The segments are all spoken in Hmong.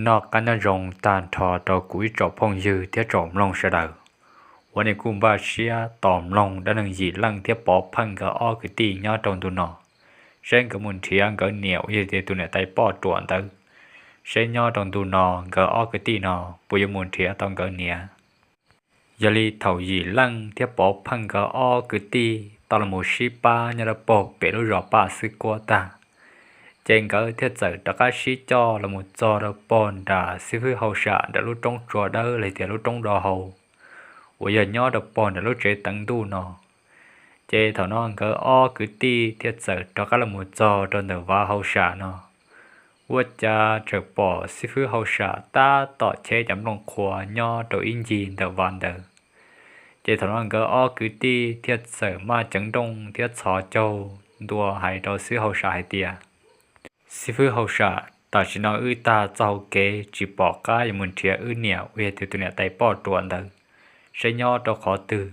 Noj qab nyob zoo tag nrho rau kuv ib tsoom phooj ywg thiab tsoom mloog sawv daws. Ua nej kuj npaj siab tos mloog dab neeg Yim Leej thiab Pov Pheej nkawd ob kwv tij nyob rau ntu no, seb nkawd mus nrhiav nkawd niam uas yog tias tus niam tais poj ruam ntawd, seb nyob rau ntu no nkawd ob kwv tij no puas yuav mus nrhiav tau nkawd niam. Yog li thaum Yim Leej thiab Pov Pheej nkawd ob kwv tij tau los mus sib pab nyob rau pog pem lub zos Paj Xwb Kuab tag, ces nkawd thiaj txawm rov qab sib coj los mus txog rau pog nram xib fwb hauj sam nram lub roob tsua dawb los tias lub roob do hau uas yog nyob rau pog nram lub tsev teev ntuj no. Ces thaum no nkawd ob kwv tij thiaj txawm rov qab los mus txog rau ntawm vaj hauj sam no, ua cas txawm pom xib fwb hauj sam tab tom cheb cov nplooj qhuav nyob rau ib ncig ntawm vaj ntawd. Ces thaum no nkawd ob kwv tij thiaj txawm maj ceev nrooj thiab txhos caug ntua hais rau xib fwb hauj sam hais tias, Xib fwb hauj sam, tam sim no wb tag txoj hauv kev tsis pom qab yuav mus nrhiav wb niam uas yog tias tus niam tais poj ruam ntawd, seb nyob rau qhov twg.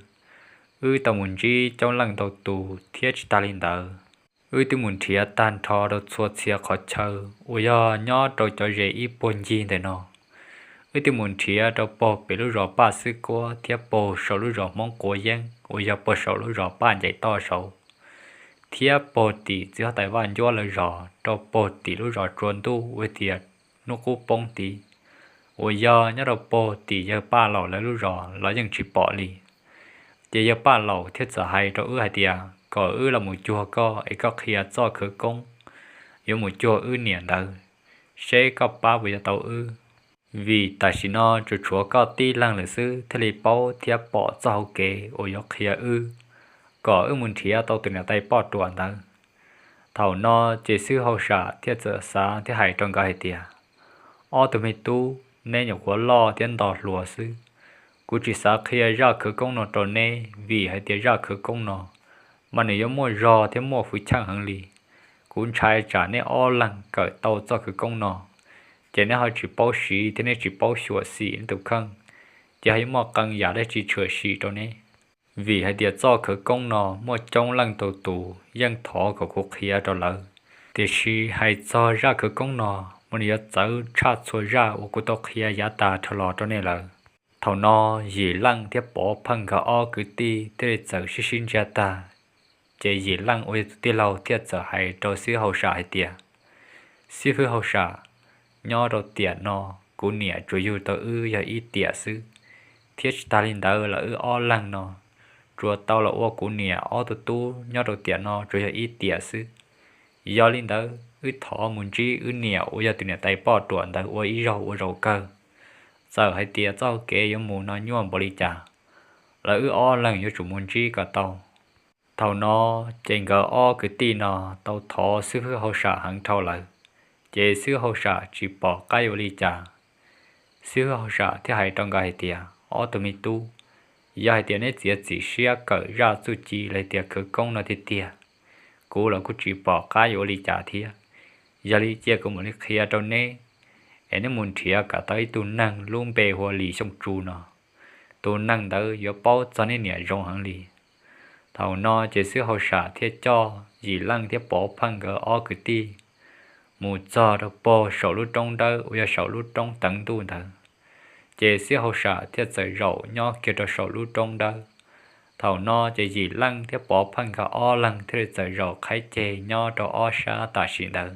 Wb tau mus ntsib coob leej ntau tus thiab tsis tas li ntawd, wb twb mus nrhiav tag nrho rau txhua txhia qhov chaw uas yog nyob rau cov ze ib puag ncig ntawm no. Wb twb mus nrhiav rau pog pem lub zos Paj Xwb Kuab thiab pog saum lub zos Hmoob Quav Yeeb uas yog pog saum lub zos Paj Ncaim Toj saud, thiab pog tim txiv huab tais Vaj Ncuab lawv zos rau pog tim lub zos Tsua Ntuj uas tias hnub qub poob tid, uas yog nyob rau pog tim yawg Paj Laus lawv lub zos los yeej tsis pom li. Ces yawg Paj Laus thiaj txawm hais rau wb hais tias kom wb los mus cuag koj es koj qhia txoj khawv koob yuav mus cuag wb niam ntawd, seb koj pab puas yuav tau wb. Vim tam sim no tsuas tshuav koj tib leeg lawm xwb thiaj li paub thiab pom txoj hauv kev uas yuav qhia wb kom wb mus nrhiav tau tus niam tais poj ruam ntawd. Thaum no ces xib hwb hauj sam thiaj txawm xav thiab hais rau nkawd hais tias, Ob tug me tub, neb nyuam qhuav loj thiab nto hluas xwb. Kuv tsis xav qhia zaj khawv koob no rau neb vim hais tias zaj khawv koob no mas nws yuav muaj zog thiab muaj hwv chim heev li. Kuv ntshai tsam neb ob leeg kawm tau txoj khawv koob no, ces neb ho tsis paub siv thiab neb tsis paub xyuam xim neb tus kheej, ces ho yuav muaj qee yam dab tsi tshwm sim rau neb. Vim hais tias txoj khawv koob no muaj coob leej ntau tus yeej thov kom kuv qhia rau lawv, tiam sis hais txog zaj khawv koob no mas nws yuav txawv tshaj txhua zaj uas kuv tau qhia yav tas dhau los rau nej lawm. Thaum no Yim Leej thiab Pov Pheej nkawd ob kwv tij thiaj li txawm sib sib ntsiag tag. Ces Yim Leej uas yog tus tij laug thiaj txawm hais rau xib hwb hauj sam hais tias, Xib hwb hauj sam, nyob rau tiam no kuv niam tsuas yug tau wb yog ib tiam xwb, thiab tsis tas li ntawd los wb ob leeg no tsuas tau los ua kuv niam ob tug tub nyob rau tiam no tsuas yog ib tiam xwb. Yog li ntawd wb thov mus ntsib wb niam uas yog tus niam tais poj ruam ntawd ua ib zaug ua zaum kawg. Txawm hais tias txoj hauv kev yuav mus no nyuaj npaum li cas los wb ob leeg yuav tsum mus ntsib kom tau. Thaum no ces nkawd ob kwv tij no tau thov xib hwb hauj sam heev dhau lawm, ces xib hwb hauj sam tsis pom qab yuav ua li cas. Xib hwb hauj sam thiaj hais rau nkawd hais tias, Ob tug me tub, yog hais tias neb txiav txim siab kawm zaj txuj ci los tias khawv koob no tiag tiag, kuv los kuj tsis pom qab yuav ua li cas thiab. Yog li cia kuv mam li qhia rau neb, es neb mus nrhiav kom tau ib tug neeg lub npe hu ua Lis Xyooj Tsu no. Tus neeg ntawd yuav paub txog neb niam zoo heev li. Thaum no ces xib hwb hauj sam thiaj coj Yim Leej thiab Pov Pheej nkawd ob kwv tij mus txog rau pog saum lub roob dawb uas yog saum lub roob teev ntuj ntawd. Ces xib hwb hauj sam thiaj txawm zaum nyob kiag rau saum lub roob dawb. Thaum no ces Yim Leej thiab Pov Pheej nkawd ob leeg thiaj li txawm zaum qhaib ceg nyob rau ob sab tam sim ntawd.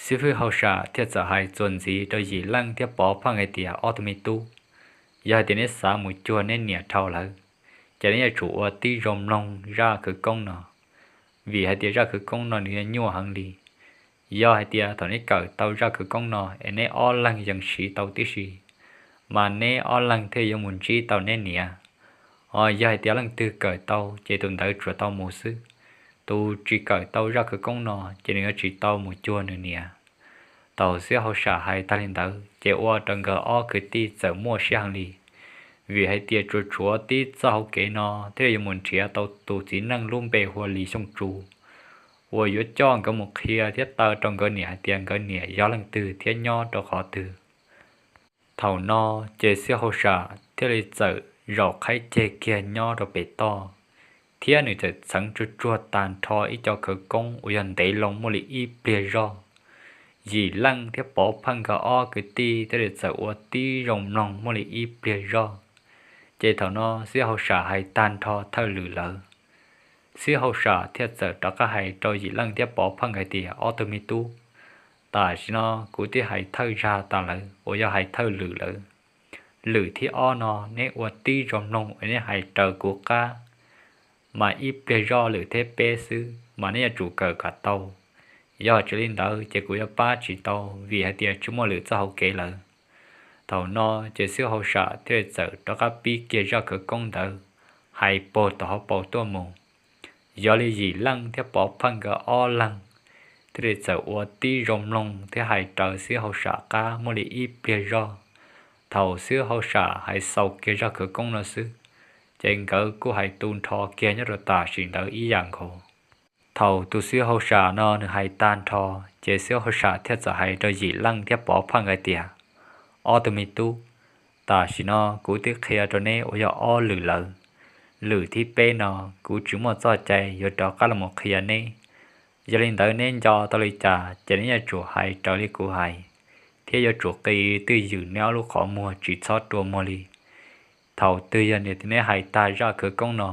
Xib hwb hauj sam thiaj txawm hais txuas ntxiv rau Yim Leej thiab Pov Pheej hais tias, Ob tug me tub, yog hais tias neb xav mus cuag neb niam dhau lawm, ces neb yuav tsum ua tib zoo mloog zaj khawv koob no, vim hais tias zaj khawv koob no nws yuav nyuaj heev li. Yog hais tias thaum neb kawm tau zaj khawv koob no es neb ob leeg yeej siv tau tib si, mas neb ob leeg thiaj yuav mus ntsib tau neb niam. Hos yog hais tias leej twg kawm tau ces tus ntawd tsuas tau mus xwb, tus tsis kawm tau zaj khawv koob no ces nws yuav tsis tau mus cuag nws niam. Thaum xib hwb hauj sam hais tag li ntawd ces ua rau nkawd ob kwv tij txawm muaj siab heev li, vim hais tias tsuas tshuav tib txoj hauv kev no thiaj li yuav mus nrhiav tau tus txiv neej lub npe hu ua Lis Xyooj Tsu uas yuav coj nkawd mus qhia thiab taw rau nkawd niam hais tias nkawd niam yog leej twg thiab nyob rau qhov twg. Thaum no ces xib hwb hauj sam thiaj li txawm zaum qhaib ceg kiag nyob rau pem toj, thiab nws txawm txheev tsuag tsuag tag nrho ib co khawv koob uas yog ntev loo muaj li ib pliag zoj. Yim Leej thiab Pov Pheej nkawd ob kwv tij thiaj li txawm ua tib zoo mloog muaj li ib pliag zoj. Ces thaum no xib hauj sam hais tag nrho thawj lwm lawm, xib hauj sam thiaj txawm rov qab hais rau Yim Leej thiab Pov Pheej hais tias, ob tug me tub, tam sim no kuv twb hais thawj zag tas lawm uas yog hais thawj lwm lawm. Lwm thib ob no neb ua tib zoo mloog es neb hais raws kuv qab, mas ib pliag zoj lwm thib peb xwb mas neb yuav tsum kawm kom tau. Yog tsis li ntawd ces kuv yuav pab tsis tau, vim hais tias tsis muaj lwm txoj hauv kev lawm. Thaum no ces xib hauj sam thiaj li txawm rov qab pib kiag zaj khawv koob ntawd hais puag tom hauv paus tuaj mus. Yog li Yim Leej thiab Pov Pheej nkawd ob leeg thiaj li txawm ua tib zoo mloog thiab hais raws xib hauj sam qab muaj li ib pliag zoj. Thaum xib hauj sam hais xaus kiag zaj khawv koob no xwb, ces nkawd kuj hais tu nrho kiag nyob rau tam sim ntawd ib yam nkaus. Thaum tus xib hauj sam no nws hais tag nrho, ces xib hauj sam thiaj txawm hais rau Yim Leej thiab Pov Pheej hais tias, ob tug me tub, tam sim no kuv twb qhia rau neb uas yog ob lwm lawm. Lwm thib peb no kuv tsis muaj txoj cai yuav rov qab los mus qhia neb. Yog li ntawd neb nco tau li cas ces neb yuav tsum hais raws li kuv hais, thiab yuav tsum qi twj ywm neb ob lub qhov muag tsis txhob rua muag li. Thaum twg yog neb hais tag zaj khawv koob no,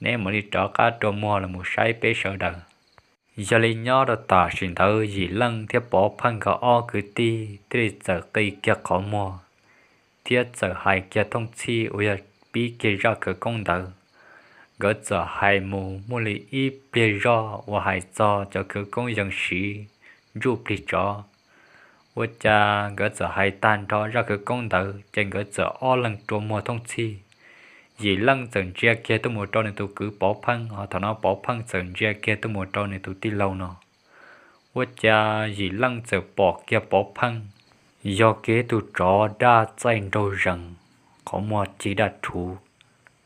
neb mam li rov qab rua muag los mus saib peb sawv daws. Yog li nyob rau tam sim ntawd Yim Leej thiab Pov Pheej nkawd ob kwv tij thiaj li txawm qi kiag qhov muag thiab txawm hais kiag thooj txhij uas yog pib kiag zaj khawv koob ntawd. Nkawd txawm hais mus muaj li ib pliag zoj uas hais txog cov khawv koob yees siv ntsuj plig tsov. Ua cas nkawd txawm hais tag nrho zaj khawv koob ntawd ces nkawd txawm ob leeg rua muag thooj txhij. Yim Leej txawm ntsia kiag tuaj mus rau nws tus kwv Pov Pheej, ho thaum no Pov Pheej txawm ntsia kiag tuaj mus rau nws tus tij laug no. Ua cas Yim Leej txawm pom kiag Pov Pheej yog kiag tus tsov daj txaij nraug zees, qhov muag cig daj rhuv.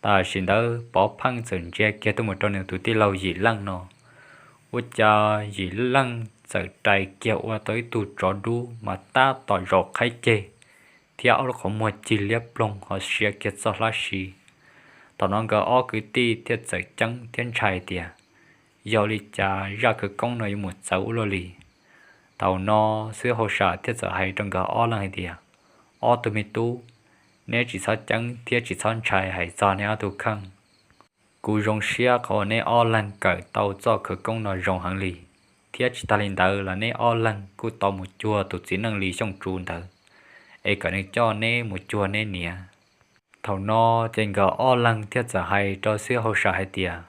Tam sim ntawd Pov Pheej txawm ntsia kiag tuaj mus rau nws tus tij laug Yim Leej no. Ua cas Yim Leej txawm rais kiag ua tau ib tug tsov dub mas tab tom zaum qhaib ceg, thiab ob lub qhov muag cig liab ploog ho sia kiag txoj hlab si. Thaum no nkawd ob kwv tij thiaj txawm ceeb thiab ntshai tias, yog li cas zaj khawv koob no yuav mus txawv ua luaj li. Thaum no xib hauj sam thiaj txawm hais rau nkawd ob leeg hais tias, ob tug me tub, neb tsis txhob ceeb thiab tsis txhob ntshai hais txog neb ob tug kheej. Kuv zoo siab qhov uas neb ob leeg kawm tau txoj khawv koob no zoo heev li, thiab tsis tag li ntawd los neb ob leeg kuj tau mus cuag tus txiv neej Lis Xyooj Tsu ntawd, es kom nws coj neb mus cuag neb niam. Thaum no ces nkawd ob leeg thiaj txawm hais rau xib hauj sam hais tias,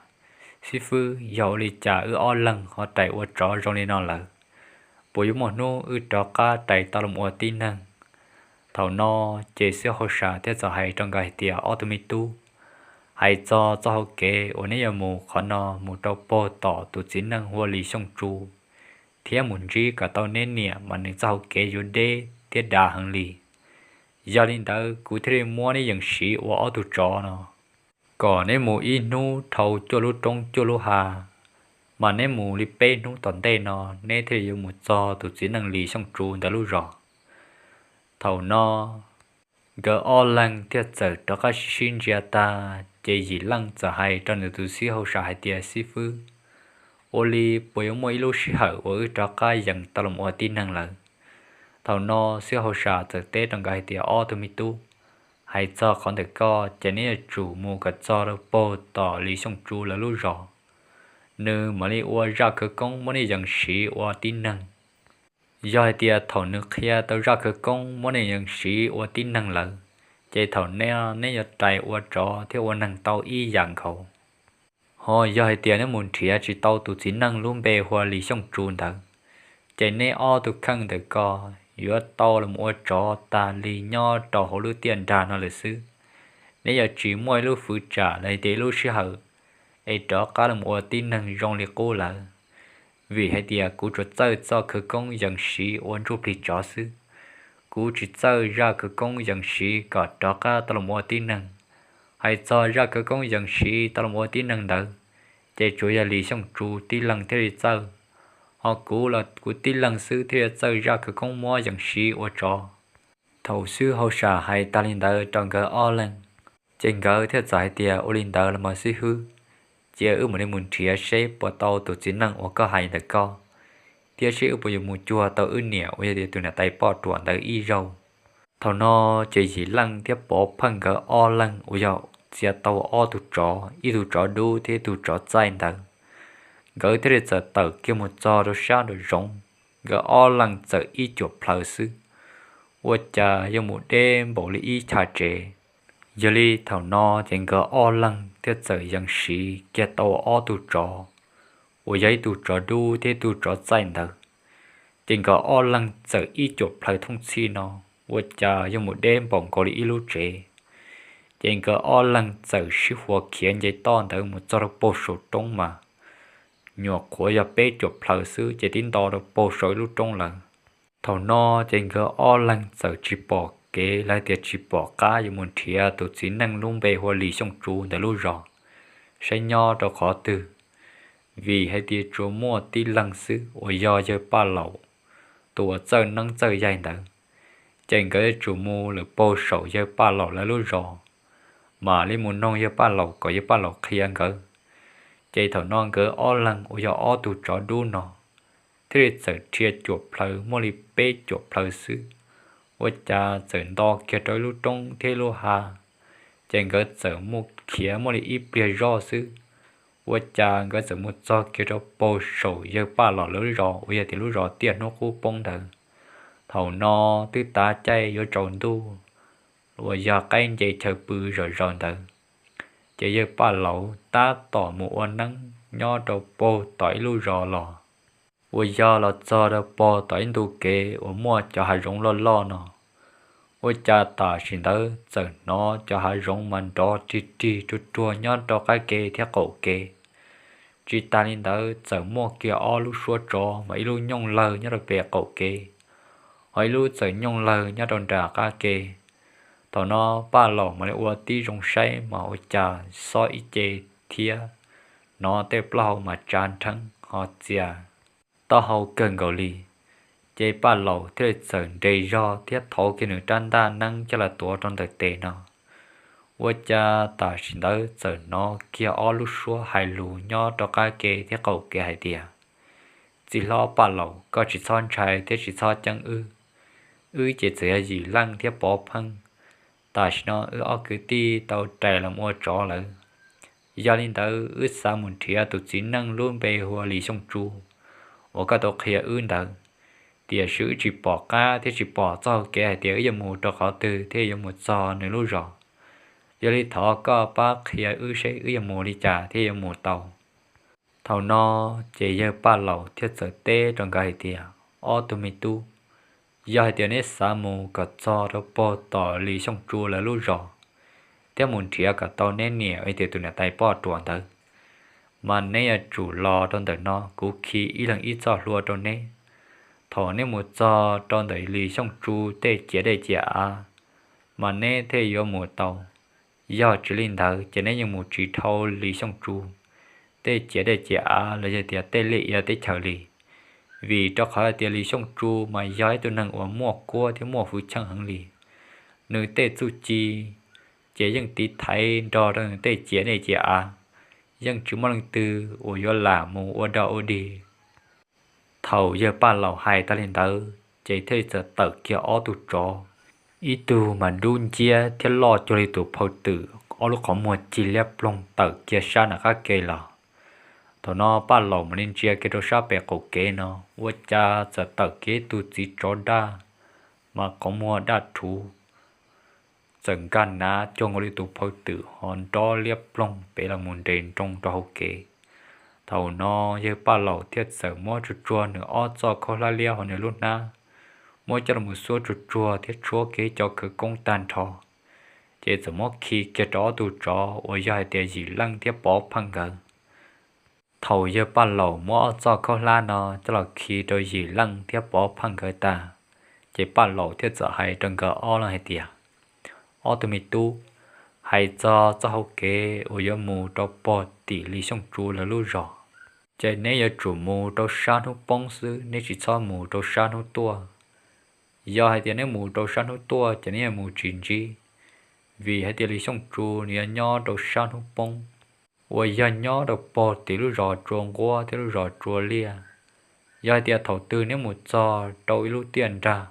xib fwb, yog ua li cas wb ob leeg ho rais ua tsov zoo li no lawm? Puas yuav muaj hnub wb rov qab rais tau los ua tib neeg? Thaum no ces xib hauj sam thiaj txawm hais rau nkawd hais tias, ob tug me tub, hais txog txoj hauv kev uas neb yuav mus qhov no mus rau puag tom tus txiv neej hu ua Lis Xyooj Tsu, thiab mus ntsib kom tau neb niam mas nws txoj hauv kev yuav deb thiab dav heev li. Yog li ntawd kuv thiaj li muab neb yees siv ua ob tug tsov no, kom neb mus ib hnub dhau cuaj lub roob cuaj lub hav, mas neb mus li peb hnub tom ntej no, neb thiaj li yuav mus txog tus txiv neej Lis Xyooj Tsu ntawd lub zos. Thaum no nkawd ob leeg thiaj txawm rov qab sib sib ntsia tag, ces Yim Leej txawm hais rau nws tus xib hauj sam hais tias, xib fwb, ua li puas yuav muaj ib lub sij hawm uas wb rov qab yees tau los ua tib neeg lawm? Thaum no xib hauj sam txawm teb rau nkawd hais tias, ob tug me tub, hais txog qhov ntawm ko ces neb yuav tsum mus kom txog rau puag tom Lis Xyooj Tsu lawv lub zos, nws mam li ua zaj khawv koob muab neb yees siv ua tib neeg. Yog hais tias thaum nws qhia tau zaj khawv koob muab neb yees siv ua tib neeg lawm, ces thaum no neb yuav rais ua tsov thiab ua neeg tau ib yam nkaus. Ho yog hais tias neb mus nrhiav tsis tau tus txiv neej lub npe hu ua Lis Xyooj Tsu ntawd, ces neb ob tug kheej ntawm ko yuav tau los ua tsov tas li nyob rau hauv lub tiaj nrag no lawm xwb. Neb yuav tsis muaj ib lub fwv tsam los hais tias ib lub sij hawm es rov qab los ua tib neeg zoo li qub lawm, vim hais tias kuv tsuas txawj txoj khawv koob yees siv ua ntsuj plig tsov xwb. Kuv tsis txawj zaj khawv koob yees siv kom rov qab tau los ua tib neeg. Hais txog zaj khawv koob yees siv tau los ua tib neeg ntawd, ces tsuas yog Lis Xyooj Tsu tib leeg thiaj li txawj, ho kuv los kuv tib leeg xwb thiaj li txawj zaj khawv koob muab yees siv ua tsov. Thaum xib hauj sam hais tag li ntawd rau nkawd ob leeg, ces nkawd thiaj txawm hais tias, ua li ntawd los mas xib hwb, cia wb mam li mus nrhiav seb puas tau tus txiv neej uas koj hais ntawm ko, thiab seb wb puas yuav mus cuag tau wb niam uas yog tias tus niam tais poj ruam ntawd ib zaug. Thaum no ces Yim Leej thiab Pov Pheej nkawd ob leeg uas yog txia tau ob tug tsov, ib tug tsov dub thiab ib tug tsov txaij ntawd, nkawd thiaj li txawm tawm kiag mus txog rau sab nraum zoov. Nkawd ob leeg txawm ib cuam plhaws xwb, ua cas yuav mus deb npaum li ib chav tsev. Yog li thaum no ces nkawd ob leeg thiaj txawm yees siv kiag tau ob tug tsov uas yog ib tug tsov dub thiab ib tug tsov txaij ntawd. Ces nkawd ob leeg txawm ib cuam plhaws thooj txhij no, ua cas yuav mus deb npaum nkaus li ib lub tsev. Ces nkawd ob leeg txawm sib huas khiav nce toj ntawd mus txog rau paug saum roob mas nyuam qhuav yog peb cuam plhaws xwb ces tib nto rau paug saum ib lub roob lawm. Thaum no ces nkawd ob leeg txawm tsis pom kev los tias tsis pom qab yuav mus nrhiav tus txiv neej lub npe hu ua Lis Xyooj Tsu ntawd lub zos saib nyob rau qhov twg, vim hais tias tsuas muaj tib leeg xwb uas yog yawg Paj Laus, tus uas txawj neeb txawj yaig ntawd. Ces nkawd yuav tsum mus lawm paug saum yawg Paj Laus lawv lub zos, mam li mus noog yawg Paj Laus kom yawg Paj Laus qhia nkawd. Ces thaum no nkawd ob leeg uas yog ob tug tsov dub no thiaj li txawm rhia cuam plhaws muaj li peb cuam plhaws xwb, ua cas txawm nto kiag rau ib lub roob thiab ib lub hav. Ces nkawd txawm mus khiav muaj li ib pliag zoj xwb, ua cas nkawd txawm mus txog kiag rau paug saum yawg Paj Laus lawv lub zos uas yog tias lub zos tiaj hnub qub poob ntawd. Thaum no twb tav caij yuav tsaus ntuj uas yog qaib nce chaw pw zom zaws ntawd, ces yawg Paj Laus tab tom mus ua neeb nyob rau paug tom ib lub zos los, uas yog los txog rau paug tom ib ntu kev uas muaj cov hav zoov loj loj no. Ua cas tam sim ntawd txawm hnov cov hav zoov mas nrov rig rig ruag ruag nyob rau qab ke thiab qaum ke. Tsis tas li ntawd txawm muaj kiag ob lub suab tsov mas ib lub nyooj lawg nyob rau pem qaum kev, ho ib lub txawm nyooj lawg nyob rau nram qab ke. Thaum no Paj Laus mam li ua tib zoo saib mas ua cas xob ib ce thiab hnov tej plaub hau mas tsa nrheeb ho txias taub hau kawg nkaus li. Ces Paj Laus thiaj li txawm nres zog thiab thauv kiag nws rab ntaj neeb coj los tuav rau ntawm tes no. Ua cas tam sim ntawd txawm hnov kiag ob lub suab hais lus nyob rau qab ke thiab qaum kev hais tias, Txiv hlob Paj Laus, koj tsis txhob ntshai thiab tsis txhob ceeb wb. Wb ces txawm yog Yim Leej thiab Pov Pheej. Tam sim no wb ob kwv tij tau rais los ua tsov lawm. Yog li ntawd wb xav mus nrhiav tus txiv neej lub npe hu ua Lis Xyooj Tsu uas koj tau qhia wb ntawd, tiam sis wb tsis pom qab thiab tsis pom txoj hau kev hais tias wb yuav mus rau qhov twg thiaj yuav mus txog nws lub zos. Yog li thov koj pab qhia wb seb wb yuav mus li cas thiaj yuav mus tau. Thaum no ces yawg Paj Laus thiaj txawm teb rau nkawd hais tias, Ob tug me tub, yog hais tias neb xav mus kom txog rau paug tom Lis Xyooj Tsu lawv lub zos thiab mus nrhiav kom tau neb niam uas yog tias tus niam tais poj ruam ntawd, mas neb yuav tsum los rau ntawm no, kuv khi ib leeg ib txoj hlua rau neb. Thaum neb mus txog rau ntawm Lis Xyooj Tsu tej ciav dej ciav av, mas neb thiaj yuav mus tau. Yog tsis li ntawd ces neb yeej mus tsis dhau Lis Xyooj Tsu tej ciav dej ciav av los yog tias tej liaj ia teb chaws li, vim rau qhov hais tias Lis Xyooj Tsu mas yog ib tug neeg uas muaj kuab thiab muaj hwv chim heev li. Nws tej txuj ci ces yeej tiv thaiv nrog rau nws tej ciav dej ciav av, yeej tsis muaj leej twg uas yuav lam mus ua dog ua dig. Thaum yawg Paj Laus hais tag li ntawd ces thiaj li txawm tawm kiag ob tug tsov, ib tug mas dub nciab thiab loj cuag li tus phau twm, ob lub qhov muag cig liab ploog tawm kiag sab nram qab ke los. Thaum no Paj Laus mam li ntsia kiag rau sab pem qaum kev no, ua cas txawm tawm kiag ib tug txiv tsov daj, mas qhov muag daj rhuv, txawm nkag nav cuag nkaus li tus phau twm ho nrov liab ploog pem los mus nres nroo rau hauv kev. Thaum no yawg Paj Laus thiaj txawm muab tsuag tsuag nws ob txoj khaub hlab liab hauv nws lub hnab, muab coj los xuab tsuag tsuag thiab tshuab kiag cov khawv koob tag nrho, ces txawm muab khi kiag rau ob tug tsov uas yog hais tias Yim Leej thiab Pov Pheej nkawd. Thaum yawg Paj Laus muab ob txoj khaub hlab no coj los khi rau Yim Leej thiab Pov Pheej nkawd tag, ces Paj Laus thiaj txawm hais rau nkawd ob leeg hais tias, Ob tug me tub, hais txog txoj hau kev uas yuav mus rau pog tim Lis Xyooj Tsu lawv lub zos, ces neb yuav tsum mus rau sab hnub poob xwb, neb tsis txhob mus rau sab hnub tuaj. Yog hais tias neb mus rau sab hnub tuaj ces neb yuav mus tsis ntsib, vim hais tias Lis Xyooj Tsu nws yuav nyob rau sab hnub poob, uas yog nyob rau pog tim lub zos Tsua Nquab thiab lub zos Tsua Liaj. Yog hais tias thaum twg neb mus txog rau ib lub tiaj nrag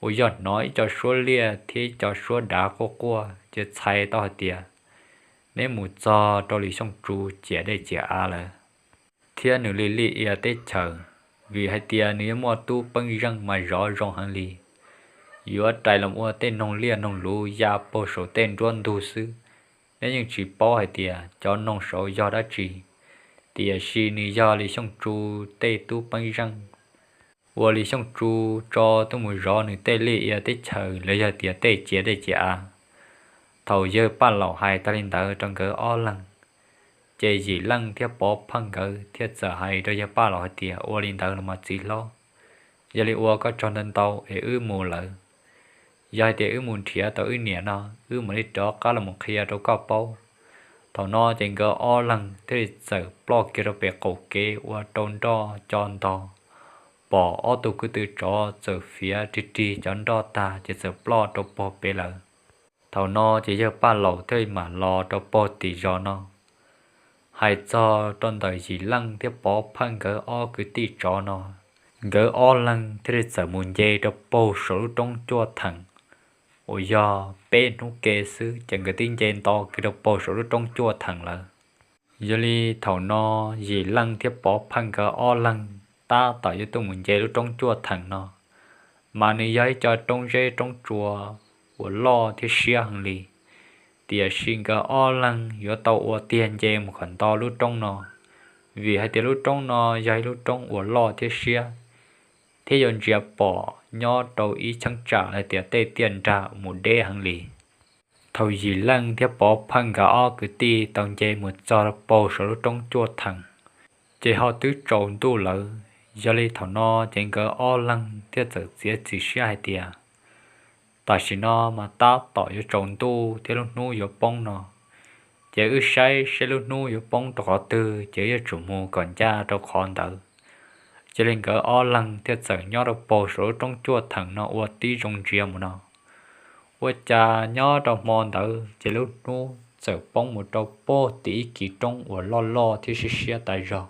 uas yog hnov ib co suab liaj thiab ib co suab dav quaj quaj, ces txhais tau hais tias neb mus txog rau Lis Xyooj Tsu ciam dej ciam av lawm, thiab nws li liaj ia teb chaws, vim hais tias nws yuav muaj tub peeb zeej mas zov zoo heev li. Yuav rais los ua tej noog liaj noog luv ya puag saum tej nruab ntug xwb, neb yeej tsis paub hais tias cov noog saud yog dab tsi, tiam sis nws yog Lis Xyooj Tsu tej tub peeb zeej uas Lis Xyooj Tsu tso tuaj mus zov nws tej liaj ia teb chaws los yog tias tej ciam dej ciam av. Thaum yawg Paj Laus hais tag li ntawd rau nkawd ob leeg, ces Yim Leej thiab Pov Phaj nkawd thiaj txawm hais rau yawg Paj Laus hais tias, Ua li ntawd los mas txiv hlob, yog li ua koj tsaug ntau ntau es wb mus lawm. Yog hais tias wb mus nrhiav tau wb niam no, wb mam li rov qab los mus qhia rau koj paub. Thaum no ces nkawd ob leeg thiaj li txawm ploj kiag rau pem qaum kev ua rau nroj co ntog, pom ob tug kwv tw tsov txawm fiav rig rig cov nroj tag ces txawm ploj rau puag pem lawm. Thaum no ces yawg Paj Laus thiaj li mam los rau puag tim zos no. Hais txog rau ntawm Yim Leej thiab Pov Phaj nkawd ob kwv tij tsov no, nkawd ob leeg thiaj li txawm mus nce rau puag saum lub roob cuaj theem, uas yog peb hnub ke xwb ces nkawd twb nce nto kiag rau puag saum lub roob cuaj theem lawm. Yog li thaum no Yim Leej thiab Pov Phaj nkawd ob leeg tab tom yuav tuaj mus nce lub roob cuaj theem no, mas nws yog ib co roob zeb roob tsua uas loj thiab siab heev li. Tiam sis nkawd ob leeg yuav tau ua tiag nce mus kom nto lub roob no, vim hais tias lub roob no yog ib lub roob uas loj thiab siab, thiab yuav ntsia pom nyob rau ib cheeb tsam los tias tej tiaj nrag mus deb heev li. Thaum Yim Leej thiab Pov Phaj nkawd ob kwv tij tau nce mus txog rau puag saum lub roob cuaj theem, ces ho twb tsaus ntuj lawm. Yog li thaum no ces nkawd ob leeg thiaj txawm txiav txim siab hais tias, Tam sim no mas tab tom yuav tsaus ntuj thiab lub hnub yuav poob no, ces wb saib seb lub hnub yuav poob rau qhov twg ces yuav tsum mus kom ncaj rau qhov ntawd. Yog li nkawd ob leeg thiaj txawm nyob rau puag saum lub roob cuaj theem no ua tib zoo ntsia mus no. Ua cas nyob rau hmo ntawd ces lub hnub txawm poob mus rau puag tim ib kiv roob uas loj loj thiab siab siab tas zog.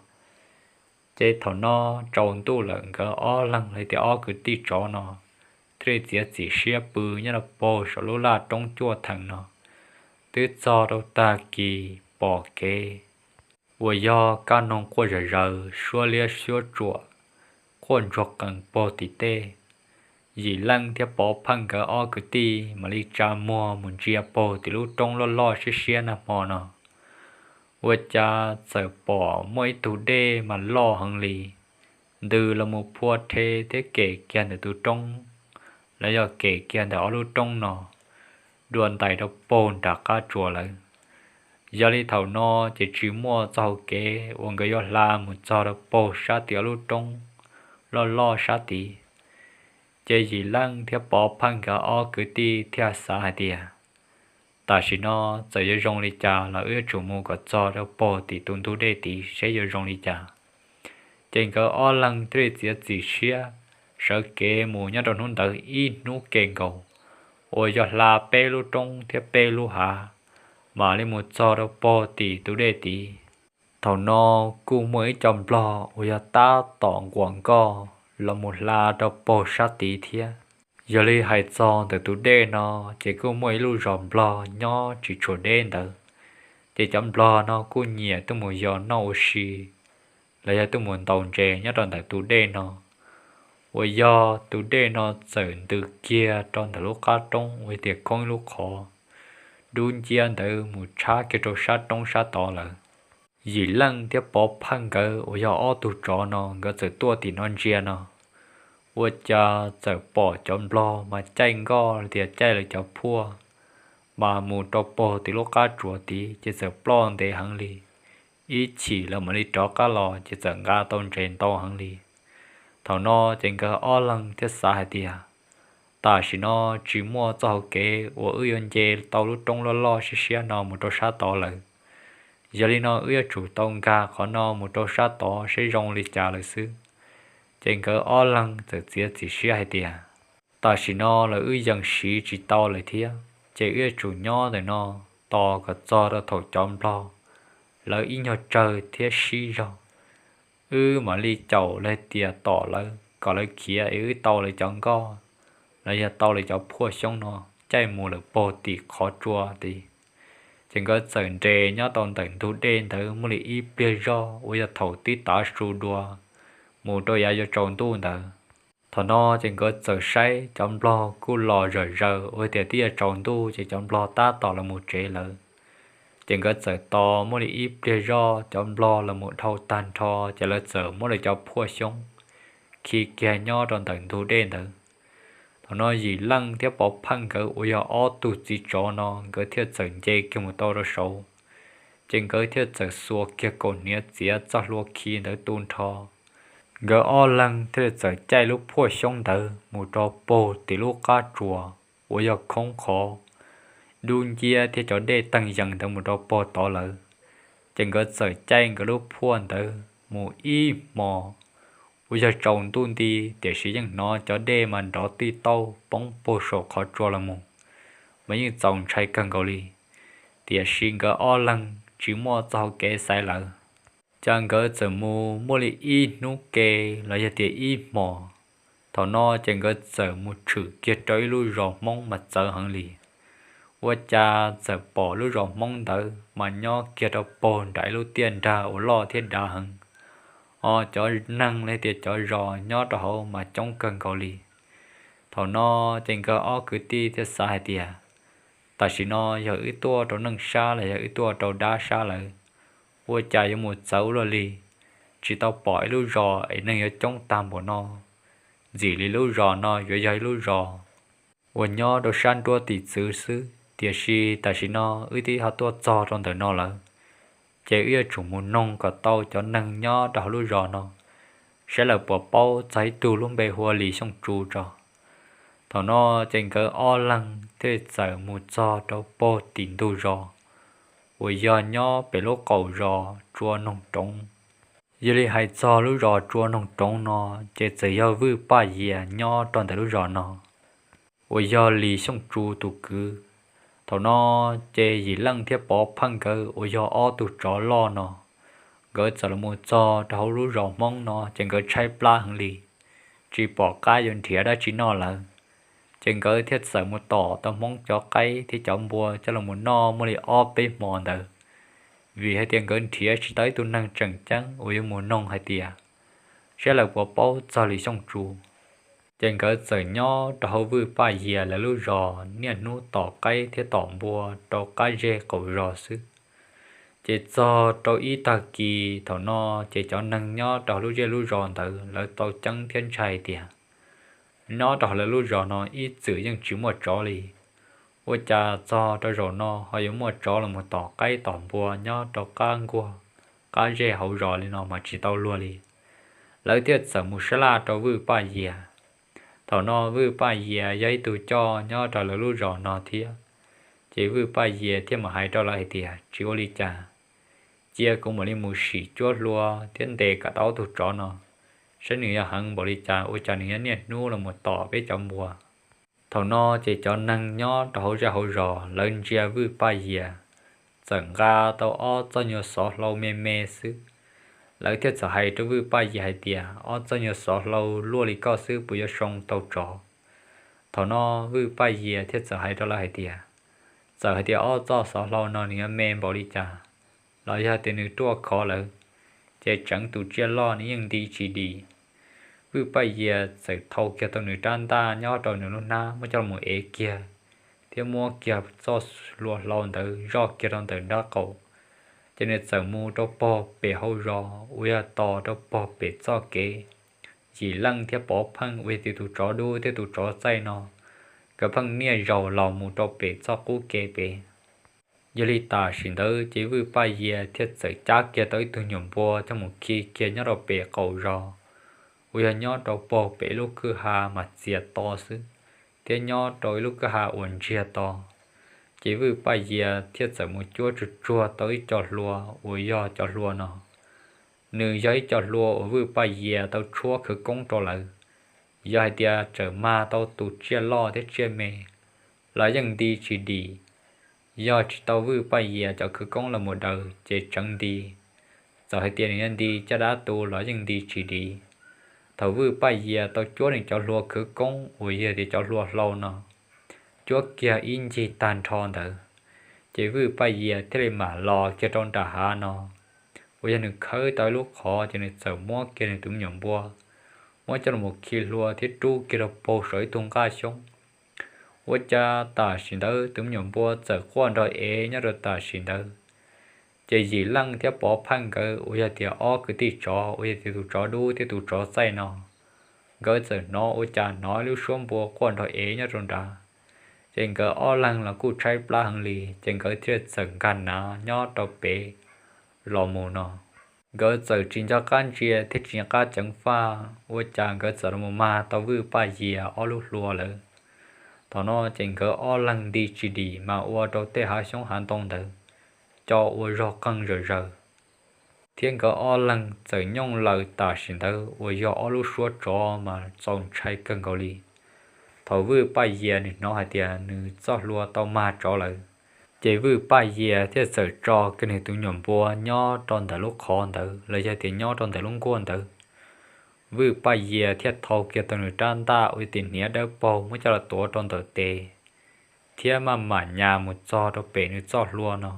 Ces thaum no tsaus ntuj lawm, nkawd ob leeg los tias ob kwv tij tsov no thiaj li txiav txim siab pw nyob rau puag saum lub laj roob cuaj theem no, twb txog rau tag kis pom kev uas yog kab noog quaj zom zaws, suab liab suab tsuam quaj ntsuag qees puag tim tej. Yim Leej thiab Pov Phaj nkawd ob kwv tij mam li tsa muag mus ntsia puag tim lub roob loj loj siab siab nag hmo no, ua cas txawm pom muaj ib tug dej mas loj heev li, ntws los mus phua rhe thiab kem kiag ntawm tus roob, los yog kem kiag ntawm ob lub roob no, dua ntais rau puag nram qab tsuas lawm. Yog li thaum no ces tsis muaj txoj hau kev uas nkawd yuav hla mus txog rau puag sab tim ob lub roob loj loj sab tid. Ces Yim Leej thiab Pov Phaj nkawd ob kwv tij thiaj xav hais tias, Tam sim no txawm yuav zoo li cas los wb yuav tsum mus kom txog rau puag tim tus ntug dej tid seb yuav zoo li cas. Ces nkawd ob leeg thiaj li txiav txim siab sawv kev mus nyob rau hnub ntawd ib hnub ke nkaus, uas yog hla peb lub roob thiab peb lub hav, mam li mus txog rau puag tim tus dej tid. Thaum no kuj muaj ib co nplog uas yog tab tom nquam nkoj los mus hla rau puag sab tid thiab. Yog li hais txog ntawm tus dej no, ces kuj muaj ib lub zos nplog nyob tsis tshua deb ntawd, ces cov nplog no kuj nyiam tuaj mus yos noj ua si los yog tuaj mus ntaus ntses nyob rau ntawm tus dej no. Uas yog tus dej no txawm ntws kiag rau ntawm lub qab roob uas tias khoob ib lub qhov dub nciab ntawd mus tshab kiag rau sab roob sab tod lawm. Yim Leej thiab Pov Phaj nkawd uas yog ob tug tsov no nkawd txawm tuaj tim no ntsia no, ua cas txawm pom cov nplog mas caij nkoj tias caij lawv cov phuaj mas mus rau puag tim lub qab tsuas tid ces txawm ploj ntev heev li. Ib chim lawv mam li rov qab los ces txawm nqa tau ntses ntau heev li. Thaum no ces nkawd ob leeg thiaj xav hais tias, Tam sim no tsis muaj txoj hau kev uas wb yuav nce tau lub roob loj loj siab siab no mus rau sab tod lawm. Yog li no wb yuav tsum tau nkag qhov no mus rau sab tod seb zoo li cas lawm xwb. Ces nkawd ob leeg txawm txiav txim siab hais tias, Tam sim no lawv wb yees siv tsis tau lawm thiab, ces wb yuav tsum nyob ntawm no tos kom txog rau thaum cov nplog lawv ib nyuag tsawg thiab sib zog, wb mam li caum los tias tom lawv kom lawv khiav es wb tau lawv cov nkoj los yog tau lawv cov phuaj xyoob no caij mus lawm puag tim qhov tsua tid. Ces nkawd txawm nres nyob rau ntawm ntug dej ntawd muaj li ib pliag zog uas yog thaum twb tav su dua mus rau yav yuav tsaus ntuj ntawd. Thaum no ces nkawd txawm saib cov nplog kuj los zawm zaws uas tias twb yuav tsaus ntuj ces cov nplog tab tom los mus tsev lawm. Ces nkawd txawm tos muaj li ib pliag zog cov nplog los mus dhau tag nrho ces lawv txawm muab lawv cov phuaj xyoob khi kiag nyob rau ntawm ntug dej ntawd. Thaum no Yim Leej thiab Pov Pheej nkawd uas yog ob tug txiv tsov no nkawd thiaj txawm nce kiag mus tau rau saud, ces nkawd thiaj txawm xuas kiag kaum hniav txiav txoj hlua khi ntawd tu nrho. Nkawd ob leeg thiaj li txawm caij lub phuaj xyoob ntawd mus rau puag tim lub qab tsuas uas yog khoob qhov dub nciab thiab cov dej teeg yees ntawd mus rau puag tod lawm. Ces nkawd txawm caij nkawd lub phuaj ntawd mus ib hmos uas yog tsaus ntuj nti, tiam sis yeej hnov cov dej mas nrov tij tauj poob puag saum qhov tsua los mus, mas yeej txaus ntshai kawg nkaus li. Tiam sis nkawd ob leeg tsis muaj txoj hau kev xaiv lawm, ces nkawd txawm mus muaj li ib hnub ke los yog tias ib hmos. Thaum no ces nkawd txawm mus tshwm kiag rau ib lub zos Hmoob mas txawv heev li. Ua cas txawm pom lub zos Hmoob ntawd mas nyob kiag rau puag nram ib lub tiaj nrag uas loj thiab dav heev, ho cov neeg los tias cov zos nyob rau hauv mas coob kawg nkaus li. Thaum no ces nkawd ob kwv tij thiaj xav hais tias, tam sim no yog wb tuaj rau neej sab los yog wb tuaj rau dab sab lawm, ua cas yuav mus txawv luaj li, tsis tau pom ib lub zos es neeg yuav coob tag npaum no. Ntxim li lub zos no yuav yog ib lub zos uas nyob rau sab nruab tim txwv xwb, tiam sis tam sim no wb twb ho tuaj txog rau ntawm no lawm, ces wb yuav tsum mus noog kom tau cov neeg nyob rau hauv lub zos no, saib lawv puas paub txog ib tug lub npe hu ua Lis Xyooj Tsu tso. Thaum no ces nkawd ob leeg thiaj li txawm mus txog rau puag tim ntug zos uas yog nyob pem lub qaum zos Tsua Noog Roov. Yog li hais txog lub zos Tsua Noog Roov no, ces txawm yog Vwj Paj Yias nyob rau ntawm lub zos no, uas yog Lis Xyooj Tsu tus kwv. Thaum no ces Yim Leej thiab Pov Pheej nkawd uas yog ob tug tsov loj no, nkawd txawm los mus txog rau hauv lub zos Hmoob no ces nkawd tshaib plab heev li, tsis pom qab yuav nrhiav dab tsi noj lawm. Ces nkawd thiaj txawm mus tom tau Hmoob cov qaib thiab cov npua coj los mus noj muaj li ob peb hmo ntawd, vim hais tias nkawd nrhiav tsis tau ib tug neeg tseem ceeb uas yuav mus noog hais tias saib lawv puas paub txog Lis Xyooj Tsu. Ces nkawd txawm nyob rau hauv Vwj Paj Yias lawv lub zos niaj hnub tom qaib thiab tom npua rau qab zej qaum zos xwb. Ces txog rau ib tag kis thaum no, ces cov neeg nyob rau hauv lub zej lub zos ntawd lawv tau ceeb thiab ntshai tias nyob rau hauv lawv lub zos no ib txwm yeej tsis muaj tsov li, ua cas txog rau zaum no ho yuav muaj tsov los mus tom qaib tom npua nyob rau qab nkuaj qab zej hauv zos li no mas tsis tau luag li. Lawv thiaj txawm mus sab laj rau Vwj Paj Yias. Thaum no Vwj Paj Yias yog ib tug coj nyob rau lawv lub zos no thiab, ces Vwj Paj Yias thiaj mam hais rau lawv hais tias tsis ua li cas, cia kuv mam li mus sim cuab hlua thiab ntes kom tau ob tug tsov no, saib nws yog heev npaum li cas ua cas nws yog niaj hnub los mus tom peb cov npua. Thaum no ces cov neeg nyob rau hauv zej hauv zos lawv ntsia Vwj Paj Yias txawm nqa tau ob txoj nyuag xov hlau me me xwb. Lawv thiaj txawm hais rau Vwj Paj Yias hais tias ob txoj nyuag xov hlau luaj li koj xwb puas yuav zoo tau tsov? Thaum no Vwj Paj Yias thiaj txawm hais rau lawv hais tias txawm hais tias ob txoj xov hlau no nws yuav me npaum li cas los yog tias nws ruaj khov lawm, ces tseev tus tsiaj loj nws yeej nti tsis dim. Vwj Paj Yias txawm thau kiag tau nws rab ntaj nyob rau nws lub hnab muab coj los ev kiag, thiab muab kiag txoj hlua hlau ntawd zoj kiag rau ntawm nraub qaum, ces nws txawm mus rau puag pem hauv zos uas yog tos rau puag pem txoj kev Yim Leej thiab Pov Pheej uas yog tus tsov dub thiab tus tsov txaij no, nkawd pheej niaj zaus los mus rau pem txoj qub kev pem. Yog li tam sim ntawd ces Vwj Paj Yias thiaj txawm cab kiag tau ib tug nyuam npua coj mus khi kiag nyob rau pem qaum zos uas yog nyob rau puag pem lub kwj ha mas txias to xwb, thiab nyob rau ib lub kwj ha uas ntsiag to. Ces Vwj Paj Yias thiaj txawm mus cuab tsuag tsuag tau ib co hlua uas yog cov hlua no. Nws yog ib co hlua uas Vwj Paj Yias tau tshuab khawv koob rau lawv. Yog hais tias txawm mag tau tus tsiaj loj thiab tsiaj me los yeej nti tsis dim. Yog tsis tau Vwj Paj Yias cov khawv koob los mus daws ces tseev nti. Txawm hais tias nws yuav nti caj dab tu los yeej nti tsis dim. Thaum Vwj Paj Yias tau cuab nws cov hlua khawv koob uas yog tias cov hlua hlau no cuab kiag ib ncig tag nrho ntawd, ces Vwj Paj Yias thiaj li mam los kiag rau nram hav no uas yog nws khawb tau ib lub qhov ces nws txawm muab kiag nws tus me nyuam npua, muab coj los khi hlua thiab rub kiag rau paug saum ib tug nqaj xyoob. Ua cas tam sim ntawd tus me nyuam npua txawm quaj nrov ev nyob rau tam sim ntawd. Ces Yim Leej thiab Pov Phaj nkawd uas yog tias ob kwv tij tsov uas yog tias tus tsov dub thiab tus tsov txaij no, nkawd txawm hnov ua cas hnov ib lub suab npua quaj nrov ev nyob rau nrad. Ces nkawd ob leeg los kuj tshaib plab heev li, ces nkawd thiaj txawm nkag nav nyob rau pem los mus no. Nkawd txawm tsis nco qab ntsia thiab tsis nco qab ceev faj, ua cas nkawd txawm los mag tau Vwj Paj Yias ob lub hlua lawm. Thaum no ces nkawd ob leeg nti tsis dim mas ua rau tej hav xyoob hav ntoo ntawd co ua zog qeeg zawm zaws, thiab nkawd ob leeg txawm nyooj laws tam sim ntawd uas yog ob lub suab tsov mas txaus ntshai kawg nkaus li. Thaum Vwj Paj Yias nws hnov hais tias nws txoj hlua tau mag tsov lawm, ces Vwj Paj Yias thiaj txawm tso kiag nws tus nyuam npua nyob rau ntawm lub qhov ntawd los yog tias nyob rau ntawm lub nkuaj ntawd. Vwj Paj Yias thiaj thau kiag tau nws rab ntaj uas yog tias hniav dawb paug muab coj los tuav rau ntawm tes, thiab maj mam nyas mus txog rau pem nws txoj hlua no.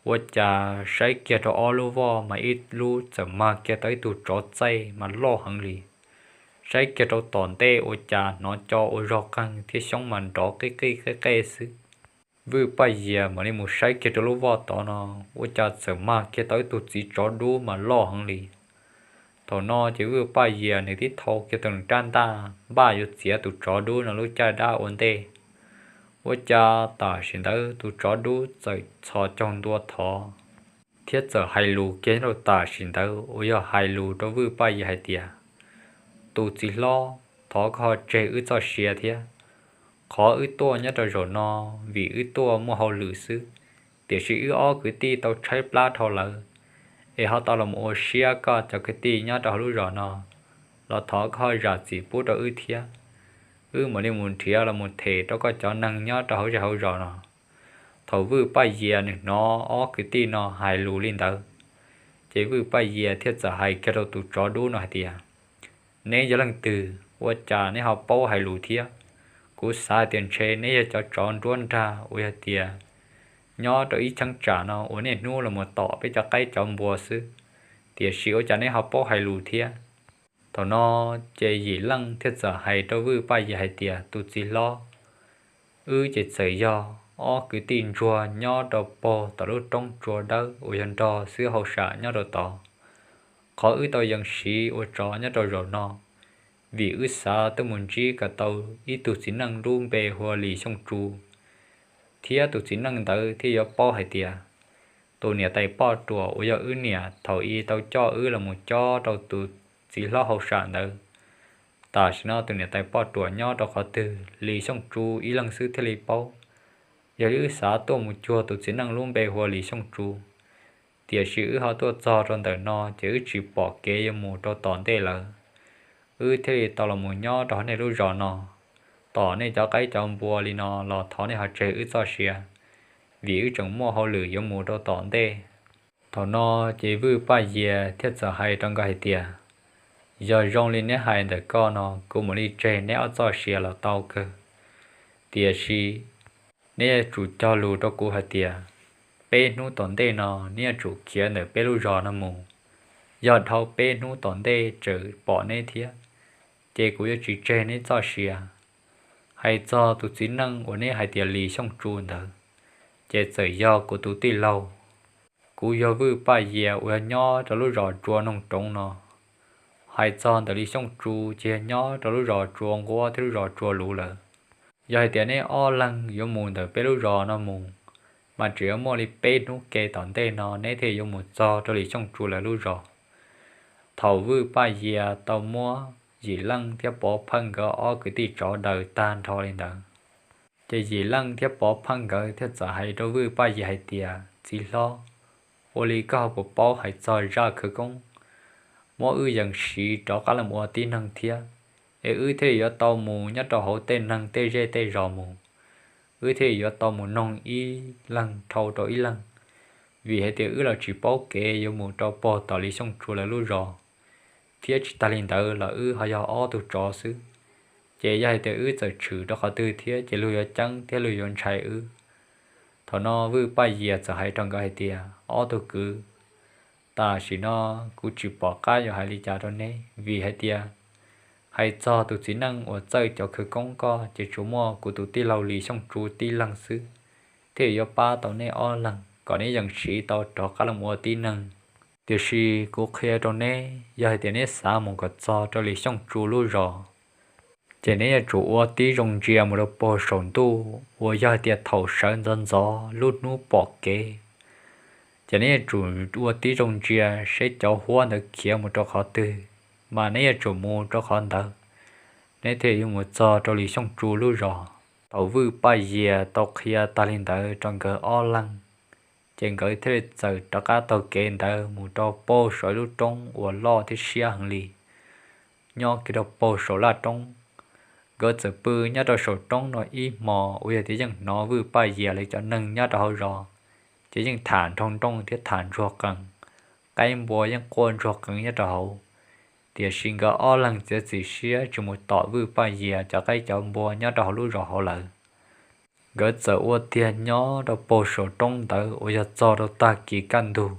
Ua cas saib kiag rau ob lub voj mas ib lub txawm mag kiag tau ib tug tsov txaij mas loj heev li. Saib kiag rau tom ntej ua cas hnov co ua zog qeeg thiab xyoob mas nrov qij qij qej qej xwb. Vwj Paj Yias mam li mus saib kiag rau lub voj tod no, ua cas txawm mag kiag tau ib tug txiv tsov dub mas loj heev li. Thaum no ces Vwj Paj Yias nws tib thau kiag tau nws rab ntaj npaj yuav txiav tus tsov dub no lub caj dab ua ntej. Ua cas tam sim ntawd tus tsov dub txawm txhos caug ntua thov, thiab txawm hais lus kiag nyob rau tam sim ntawd uas yog hais lus rau Vwj Paj Yias hais tias, tus txiv hlob, thov koj ho tseg wb txoj sia thiab. Qhov wb tuaj nyob rau zaum no vim wb tuaj muaj hauj lwm xwb, tiam sis wb ob kwv tij tau tshaib plab dhau lawm, es ho tau los ua siab koj cov kwv tij nyob rau hauv lub zos no, los thov koj ho zam txim pub rau wb thiab. Wb mam li mus nrhiav los mus them rau koj cov neeg nyob rau hauv zej hauv zos no. Thaum Vwj Paj Yias nws hnov ob kwv tij no hais lus li ntawd, ces Vwj Paj Yias thiaj txawm hais kiag rau tus tsov dub no hais tias, neb yog leej twg, ua cas neb ho paub hais lus thiab? Kuv xav hais tias ntshe neb yog cov tsov nruab nrag uas yog tias nyob rau ib cheeb tsam no uas niaj hnub los mus tom peb cov qaib cov npua xwb, tiam sis ua cas neb ho paub hais lus thiab? Thaum no ces Yim Leej thiaj txawm hais rau Vwj Paj Yias hais tias, tus txiv hlob, wb ces txawm yog ob kwv tij ntsuag nyob rau pog tom lub roob tsua dawb uas yog nrog xib hwb hauj sam nyob rau tod. Qhov wb tau yees siv ua tsov nyob rau zaum no, vim wb xav tuaj mus ntsib kom tau ib tug txiv neej lub npe hu ua Lis Xyooj Tsu, thiab tus txiv neej ntawd thiaj yuav paub hais tias tus niam tais poj ruam uas yog wb niam thaum ub tau coj wb los mus cob rau tus txiv hlob hauj sam ntawd, tam sim no tus niam tais poj ruam nyob rau qhov twg, Lis Xyooj Tsu ib leeg xwb thiaj li paub. Yog li wb xav tuaj mus cuag tus txiv neej lub npe hu ua Lis Xyooj Tsu, tiam sis wb ho tuaj txog rau ntawm no ces wb tsis pom kev yuav mus rau tom ntej lawm. Wb thiaj li tau los mus nyob rau hauv nej lub zos no, tom nej cov qaib cov npua li no los thov nej ho tseg wb txoj sia, vim wb tseem muaj hauj lwm yuav mus rau tom ntej. Thaum no ces Vwj Paj Yias thiaj txawm hais rau nkawd hais tias, yog zoo li neb hais ntawm ko no, kuv mam li tseg neb ob txoj sia los tau kawg. Tiam sis neb yuav tsum cog lus rau kuv hais tias, peb hnub tom ntej no neb yuav tsum khiav ntawm peb lub zos no mus. Yog dhau peb hnub tom ntej tseem pom neb thiab, ces kuv yuav tsis tseg neb txoj sia. Hais txog tus txiv neej uas neb hais tias Lis Xyooj Tsu ntawd, ces txawm yog kuv tus tij laug. Kuv yog Vwj Paj Yias uas yog nyob rau lub zos Tsua Noog Roov no. Hais txog ntawm Lis Xyooj Tsu ces yog nyob rau lub zos Tsua Nquab thiab lub zos Tsua Luv lawm. Yog hais tias neb ob leeg yuav mus ntawm peb lub zos no mus, mas tseem yuav muaj li peb hnub ke tom ntej no neb thiaj yuav mus txog rau Lis Xyooj Tsu lawv lub zos. Thaum Vwj Paj Yias tau muab Yim Leej thiab Pov Phaj nkawd ob kwv tij tsov daws tag nrho li ntawd, ces Yim Leej thiab Pov Phaj nkawd thiaj txawm hais rau Vwj Paj Yias hais tias, txiv hlob, ua li koj ho puas paub hais txog zaj khawv koob muab wb yees siv rov qab los ua tib neeg thiab, es wb thiaj li yuav tau mus nyob rau hauv tej neeg tej zej tej zos mus, wb thiaj li yuav tau mus noog ib leeg dhau rau ib leeg, vim hais tias wb los tsis paub kev yuav mus rau pog tom Lis Xyooj Tsua lawv lub zos, thiab tsis tag li ntawd los wb ho yog ob tug tsov xwb. Ces yog hais tias wb txawm tshwm rau qhov twg thiab ces luag yuav ceeb thiab luag yuav ntshai wb. Thaum no Vwj Paj Yias txawm hais rau nkawd hais tias, Ob tug kwv, tam sim no kuv tsis pom qab yuav hais li cas rau neb, vim hais tias hais txog tus txiv neej uas txawj cov khawv koob ko ces tsuas muaj kuv tus tij laug Lis Xyooj Tsua tib leeg xwb thiaj yuav pab tau neb ob leeg kom neb yeej siv tau rov qab los ua tib neeg. Tiam sis kuv qhia rau neb, yog hais tias neb xav mus kom txog rau Lis Xyooj Tsua lub zos, ces neb yuav tsum ua tib zoo ntsia mus rau pog saum ntuj uas yog hais tias thaum sawv ntxov ntxov lub hnub pom kev, ces neb yuav tsum ua tib zoo ntsia seb cov huab ntawd khiav mus rau qhov twg, mas neb yuav tsum mus rau qhov ntawd, neb thiaj yuav mus txog rau Lis Xyooj Tsua lub zos. Thaum Vwj Paj Yias tau qhia tag li ntawd rau nkawd ob leeg, ces nkawd thiaj li txawm rov qab taug kev ntawd mus rau pog saum ib lub roob uas loj thiab siab heev li, nyob kiag rau pog saum laj roob. Nkawd txawm pw nyob rau saum roob no ib hmos uas yog tias yeej hnov Vwj Paj Yias lawv cov neeg nyob rau hauv zos ces yeej tham nroo nrooj thiab tham ntsuag qees, qaib npua yeej quaj ntsuag qees nyob rau hauv. Tiam sis nkawd ob leeg txiav txim siab tsis mus tom Vwj Paj Yias cov qaib cov npua nyob rau hauv lub zos hauv lawm. Nkawd txawm ua tiag nyob rau pog saum roob ntawd uas yog txog rau tag kis kaj ntug.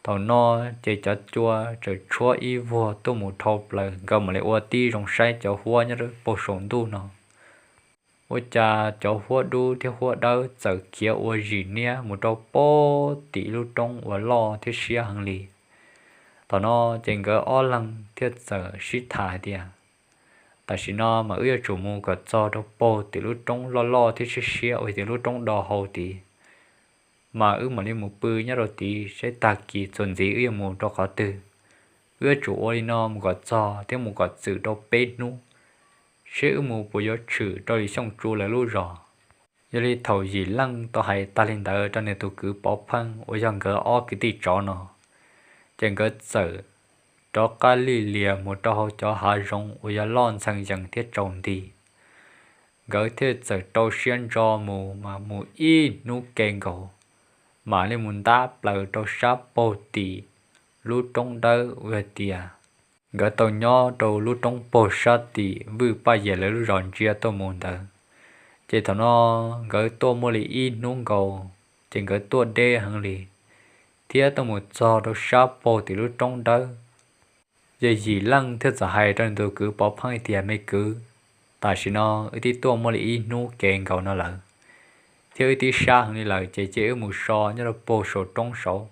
Thaum no ces cov cua txawm tshuab ib vuag tuaj mus dhau plaws, nkawd mam li ua tib zoo saib cov huab nyob rau pog saum ntuj no. Ua cas cov huab dub thiab huab dawb txawm khiav ua zim niab mus rau pog tim lub roob uas loj thiab siab heev li. Thaum no ces nkawd ob leeg thiaj txawm sib tham hais tias, Tam sim no mas wb yuav tsum mus kom txog rau pog tim lub roob loj loj thiab siab siab uas yog tias lub roob do hau tid, mas wb mam li mus pw nyob rau tid seb tag kis txuas ntxiv wb yuav mus rau qhov twg. Wb yuav tsum ua li no mus kom txog thiab mus kom txwm rau peb hnub, seb wb mus puas yuav tshwm rau Lis Xyooj Tsua lawv lub zos. Yog li thaum Yim Leej tau hais tag li ntawd rau nws tus kwv Pov Pheej uas yog nkawd ob kwv tij tsov no, ces nkawd txawm rov qab lig lias mus rau hauv cov hav zoov uas yog loj ntxhee yees thiab tsaus nti. Nkawd thiaj txawm rau siab ntso mus mas mus ib hnub ke nkaus, mam li mus ntab plaws rau sab pog tim lub roob dawb uas yog tias nkawd tau nyob rau lub roob pog sab tim Vwj Paj Yias lawv lub zos ntsia tuaj mus ntawd. Ces thaum no nkawd tuaj muaj li ib hnub nkaus, ces nkawd tuaj deb heev li, thiab tuaj mus txog rau sab pog tim lub roob dawb. Ces Yim Leej thiaj txawm hais rau nws tus kwv Pov Pheej tias, Me kwv, tam sim no wb twb tuaj muaj li ib hnub ke nkaus no lawm, thiab wb twb sab heev li lawm, ces cia wb mus so nyob rau pog saum roob saud,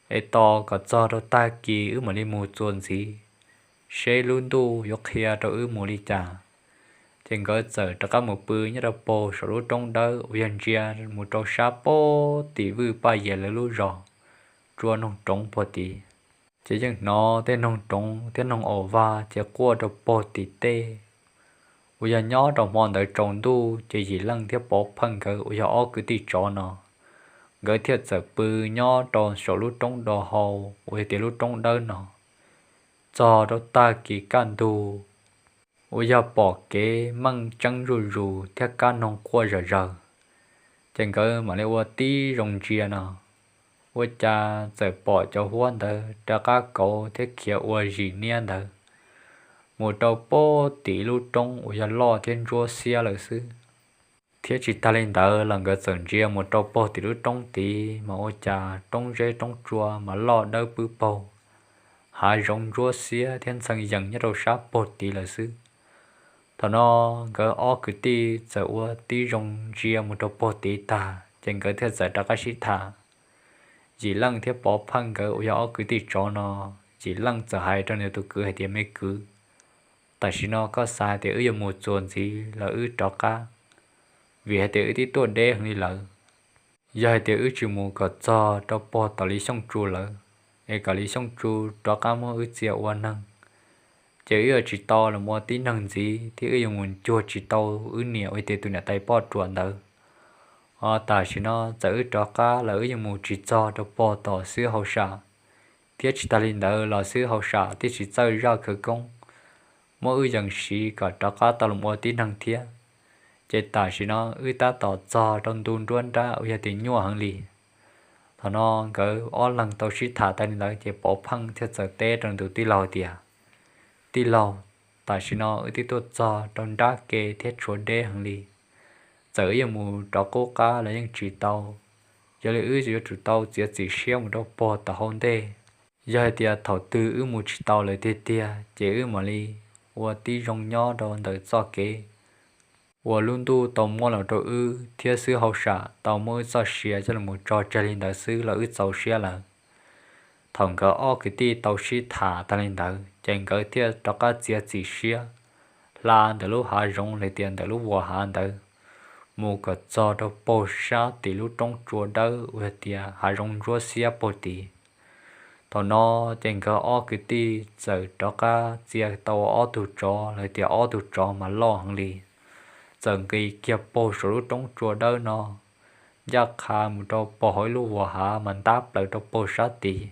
es tos kom txog rau tag kis wb mam li mus txuas ntxiv, seb lub ntuj yuav qhia rau wb mus li cas. Ces nkawd txawm rov qab mus pw nyob rau pog saum lub roob dawb uas yog ntsia mus rau sab pog tim Vwj Paj Yias lawv lub zos, tsua noog roov puag tid. Ces yeej hnov tej noog roov thiab noog aus vag ces quaj rau pog tim tej. Uas yog nyob rau hmo ntawd tsaus ntuj ces Yim Leej thiab Pov Pheej nkawd uas yog ob kwv tij tsov no, nkawd thiaj txawm pw nyob rau saum lub roob do hau uas yog tias lub roob dawb no, txog rau tag kis kaj ntug uas yog pom kev meej tseeb zuj zus thiab kab noog quaj zom zaws. Ces nkawd mam li ua tib zoo ntsia no, ua cas txawm pom cov huab ntawd rov qab kauv thiab khiav ua zim niab ntawd mus rau pog tim lub roob uas yog loj thiab ntsuab xiab lawm xwb. Thiab tsis tag li ntawd los nkawd txawm ntsia mus rau pog tim lub roob tid mas ua cas roob zeb roob tsua mas loj dawb pwb paug, hav zoov ntsuab xiab thiab ntxhee yees nyob rau sab pog tid lawm xwb. Thaum no nkawd ob kwv tij txawm ua tib zoo ntsia mus rau pog tid tag ces nkawd thiaj txawm rov qab sib tham. Yim Leej thiab Pov Pheej nkawd uas yog ob kwv tij tsov no, Yim Leej txawm hais rau nws tus kwv hais tias, Me kwv, tam sim no koj xav hais tias wb yuav mus txuas ntxiv los wb rov qab, vim hais tias wb twb tuaj deb heev li lawm. Yog hais tias wb tsis mus kom txog rau pog tom Lis Xyooj Tsu lawm, es kom Lis Xyooj Tsu rov qab muab wb txia ua neeg, ces wb yuav tsis tau los ua tib neeg ntxiv thiab wb yuav mus cuag tsis tau wb niam uas tias tus niam tais poj ruam ntawd. Ho tam sim no txawm wb rov qab los wb yuav mus tsis txog rau pog tom xib hauj sam, thiab tsis tas li ntawd los xib hauj sam thiaj tsis txawj zaj khawv koob muab wb yees siv kom rov qab tau los ua tib neeg thiab. Ces tam sim no wb tab tom txog rau ntu nruab nrab uas yog tias nyuaj heev li. Thaum no nkawd ob leeg tau sib tham tag li ntawd ces Pov Pheej thiaj txawm teb rau nws tus tij laug tias, Tij laug, tam sim no wb twb tuaj txog rau nrab ke thiab tshuav deb heev li. Txawm wb yuav mus rov qub qab los yeej tsis tau. Yog li wb yuav tsum tau txiav txim siab mus rau pog tom hauv ntej. Yog hais tias thaum twg wb mus tsis tau lawm tiag tiag ces wb mam li ua tib zoo nyob rau ntawm txoj kev uas lub ntuj tau muab los rau wb thiab xib hauj sam tau muab wb txoj sia coj los tso tseg li ntawd xwb los wb txaus siab lawm. Thaum nkawd ob kwv tij tau sib tham tag li ntawd ces nkawd thiaj rov qab txiav txim siab hla ntawm lub hav zoov los tias ntawm lub vuas hav ntawd mus kom txog rau paug sab tim lub roob tsua dawb uas tias hav zoov ntsuab xiab paug tid. Thaum no ces nkawd ob kwv tij txawm rov qab txia tau ob tug tsov los tias ob tug tsov mas loj heev li, txawm nqis kiag paug saum lub roob tsua dawb no ncaj qha mus rau paug hauv ib lub vuas hav mas ntab plaws rau paug sab tid.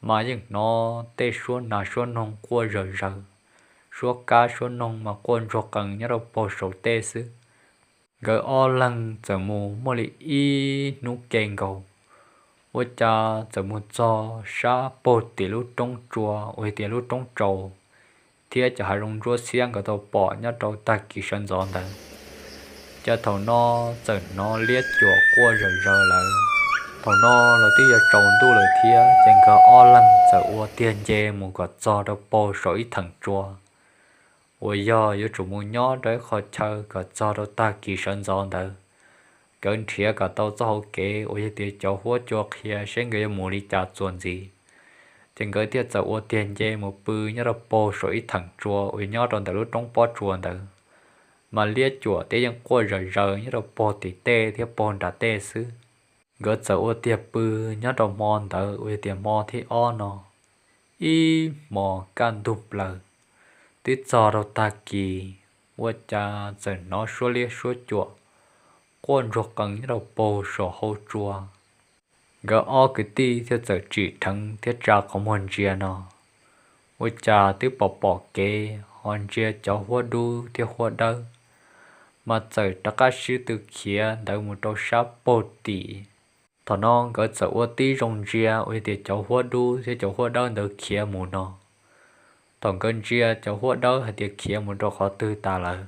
Mas yeej hnov tej suab nas suab noog quaj zawm zaws, suab kab suab noog mas quaj ntsuag qees nyob rau paug saum tej xwb. Nkawd ob leeg txawm mus muaj li ib hnub ke nkaus, ua cas txawm mus txog sab paug tim lub roob tsua uas tias lub roob tsaus thiab cov hav zoov ntsuab xiab nkawd tau pom nyob rau tag kis sawv ntxov ntawd. Ces thaum no txawm hnov liab cuam quaj zawm zaws lawm. Thaum no los twb yuav tsaus ntuj lawm thiab ces nkawd ob leeg txawm ua tiag nce mus kom txog rau paug saum ib theem tsua uas yog yuav tsum mus nyob rau ib qho chaw kom txog rau tag kis sawv ntxov ntawd, nkawd nrhiav kom tau txoj hauv kev uas yog tias cov huab cua qhia seb nkawd yuav mus li cas txuas ntxiv. Ces nkawd thiaj txawm ua tiag nce mus pw nyob rau paug saum ib theem tsua uas nyob rau ntawm lub roob pob tsuas ntawd, mas liab cuam thiab yeej quaj zawm zaws nyob rau paug tim tej thiab paug nram tej xwb. Nkawd txawm ua tiag pw nyob rau hmo ntawd uas yog tias hmo thib ob no, ib hmos kaj ntug plaws, twb txog rau tag kis, ua cas txawm hnov suab liab suab cuam quaj ntsuag qees nyob rau paug saum hauv tsua. Nkawd ob kwv tij thiaj txawm tsim dheev thiab tsa qhov muag ntsia no, ua cas twb pom pom kev ho ntsia cov huab dub thiab huab dawb mas txawm rov qab sib tw khiav ntawd mus rau sab paug tim. Thaum no nkawd txawm ua tib zoo ntsia uas yog tias cov huab dub thiab cov huab dawb ntawd khiav mus no. Thaum nkawd ntsia cov huab dawb hais tias khiav mus rau qhov twg tas lawm,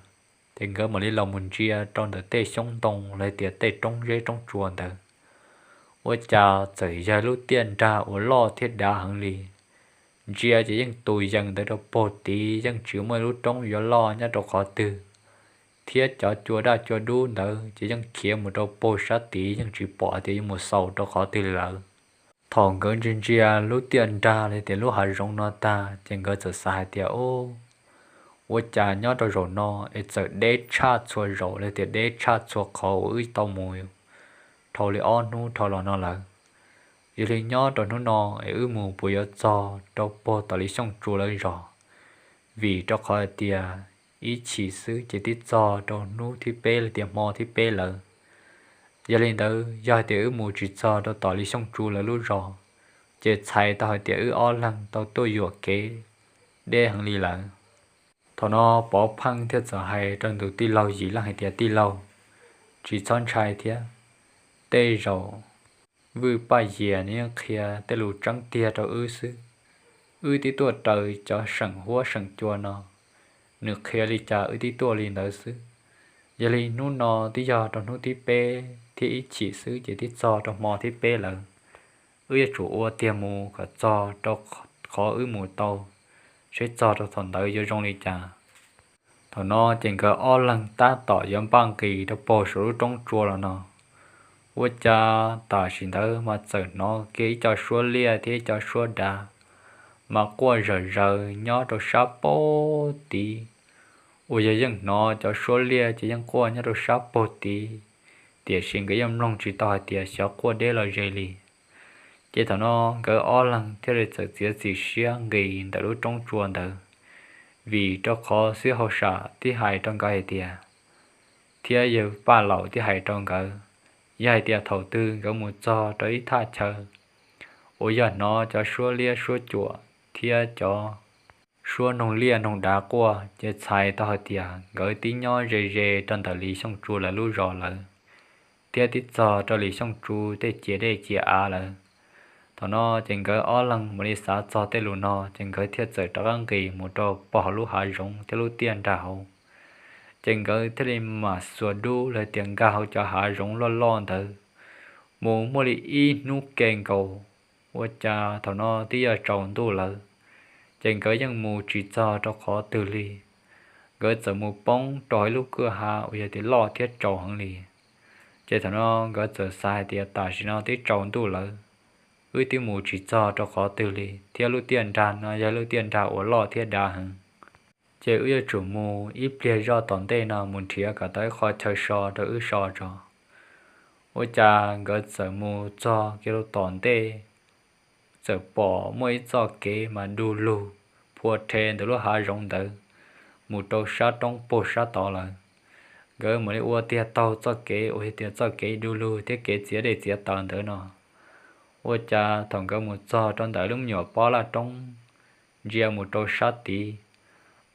ces nkawd mam li los mus ntsia rau ntawm tej xyoob ntoo los tias tej roob zeb roob tsua ntawd, ua cas txawm yog lub tiaj nrag uas loj thiab dav heev li. Ntsia ces yeej tus yees ntawd rau paug tid yeej tsis muaj lub roob yuav loj nyob rau qhov twg, thiab cov cua daj cua dub ntawd ces yeej khiav mus rau paug sab tid yeej tsis pom hais tias yuav mus xaus rau qhov twg li lawm. Thaum nkawd ntsia ntsia lub tiaj nrag los tias lub hav zoov no tag ces nkawd txawm xav hais tias, Ub, ua cas nyob rau zaum no es txawm deb tshaj txhua zaus los tias deb tshaj txhua qhov uas wb tau mus dhau li ob hnub dhau los no lawm. Yog li nyob rau hnub no es wb mus puas yuav txog rau paug tom Lis Xyooj Tsu lawv zos? Vim rau qhov hais tias ib chim xwb ces twb txog rau hnub thib peb los tias hmo thib peb lawm. Yog li ntawd yog hais tias wb mus tsis txog rau tom Lis Xyooj Tsu lawv lub zos, ces txhais tau hais tias wb ob leeg tau tuaj yuam kev deb heev li lawm. Thaum no Pov Pheej thiaj txawm hais rau nws tus tij laug Yim Leej hais tias, Tij laug, tsis txhob ntshai thiab. Tej zaum Vwj Paj Yias nws yeej qhia tej lus tseeb tiag rau wb xwb. Wb twb tuaj raws cov seem huab seem cua no, nws qhia li cas wb twb tuaj li ntawd xwb. Yog li hnub no twb yog rau hnub thib peb thiab ib chim xwb ces twb txog rau hmo thib peb lawm. Wb yuav tsum ua tiag mus kom txog rau qhov wb mus tau, seb txog rau thaum ntawd yuav zoo li cas. Thaum no ces nkawd ob leeg tab tom yuav npaj nqis rau paug saum lub roob tsua los no, ua cas tam sim ntawd mas txawm hnov kiag ib co suab liaj thiab ib co suab dav mas quaj zawm zaws nyob rau sab paug tid. Uas yog yeej hnov cov suab liaj ces yeej quaj nyob rau sab paug tid, tiam sis nkawd yeej mloog tsis tau hais tias xyov quaj deb los ze li. Ces thaum no nkawd ob leeg thiaj li txawm txiav txim siab nqis ntawm lub roob tsua ntawd, vim rau qhov xib hauj sam tib hais rau nkawd hais tias, thiab yawg Paj Laus tib hais rau nkawd, yog hais tias thaum twg nkawd mus txog rau ib thaj chaw uas yog hnov cov suab liab suab cuam thiab cov suab noog liaj noog dav quaj, ces txhais tau hais tias nkawd twb nyob ze ze rau ntawm Lis Xyooj Tsu lawv lub zos lawm, thiab twb txog rau Lis Xyooj Tsu tej ciav dej ciav av lawm. Thaum no ces nkawd ob leeg mam li xav txog tej lus no ces nkawd thiaj txawm rov qab nqis mus rau pog hauv lub hav zoov thiab lub tiaj nrag hauv. Ces nkawd thiaj li mam xuas dub los tias nkag hauv cov hav zoov loj loj ntawd mus muaj li ib hnub ke nkaus. Ua cas thaum no twb yuav tsaus ntuj lawm, ces nkawd yeej mus tsis txog rau qhov twg li. Nkawd txawm mus poob rau hauv ib lub kwj ha uas yog tias loj thiab tsaus heev li. Ces thaum no nkawd txawm xav hais tias tam sim no twb tsaus ntuj lawm, wb twb mus tsis txog rau qhov twg li thiab lub tiaj nrag no yog lub tiaj nrag uas loj thiab dav heev. Ces wb yuav tsum mus ib pliag zoj tom ntej no mus nrhiav kom tau ib qho chaw so rau wb so tso. Ua cas nkawd txawm mus txog kiag rau tom ntej, txawm pom muaj ib txoj kev mas du lug phua rhe ntawm lub hav zoov ntawd mus rau sab roob puag sab tod lawm. Nkawd mam li ua tiag taug txoj kev uas yog tias txoj kev du lug thiab kev txiav dej txiav taws ntawd no. Ua cas thaum nkawd mus txog rau ntawm lub me nyuam pob laj roob ntsia mus rau sab tid,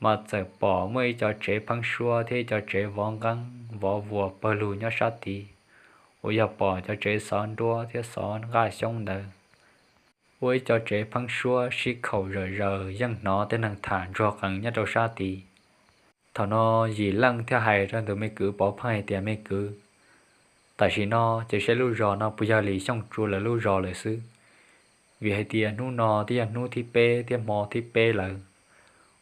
mas txawm pom muaj ib co tsev pheeb suab thiab ib co tsev vov nqeeb vov vuas pawg lug nyob sab tid, uas yog pom cov tsev xov nruab thiab xov nqaj xyoob ntawd. Ua ib co tsev pheeb suab sib khaum zawm zaws yeej hnov tej neeg tham ntsuag qees nyob rau sab tid. Thaum no Yim Leej thiaj hais rau tus me kwv Pov Pheej hais tias, Me kwv, tam sim no ces saib lub zos no puas yog Lis Xyooj Tsu lawv lub zos lawm xwb, vim hais tias hnub no twb yog hnub thib peb thiab hmo thib peb lawm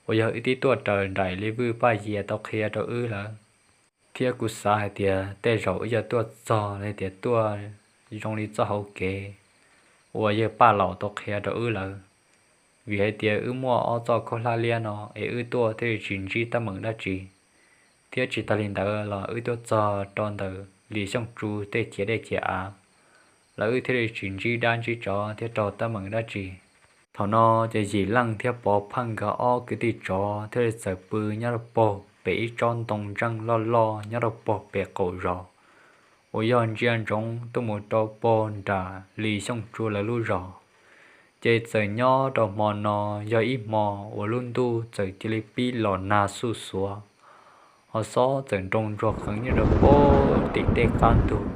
uas yog wb twb tuaj raws nraim li Vwj Paj Yias tau qhia rau wb lawm. Thiab kuv xav hais tias tej zaum wb yuav tuaj txog li tias tuaj zoo li txoj hauv kev uas yawg Paj Laus tau qhia rau wb lawm, vim hais tias wb muaj ob txoj khaub hlab liab no es wb tuaj thiaj li tsis ntsib teeb meem dab tsi. Thiab tsis tas li ntawd los wb tuaj txog rau ntawm Lis Xyooj Tsu tej ciav dej ciav av, los wb thiaj li tsis ntsib dab ntsib tsov thiab raug teeb meem dab tsi. Thaum no ces Yim Leej thiab Pov Pheej nkawd ob kwv tij tsov thiaj li txawm pw nyob rau pog pem ib tsob ntoo ntseej loj loj nyob rau pog pem qaum zos, uas yog ntsia ntsoov tuaj mus rau pog nram Lis Xyooj Tsu lawv lub zos. Ces txawm nyob rau hmo no yog ib hmo uas lub ntuj txawm cia li pib los nag xuj xuav, ho xob txawm nroo ntsuag qees nyob rau pog tim tej qab ntug.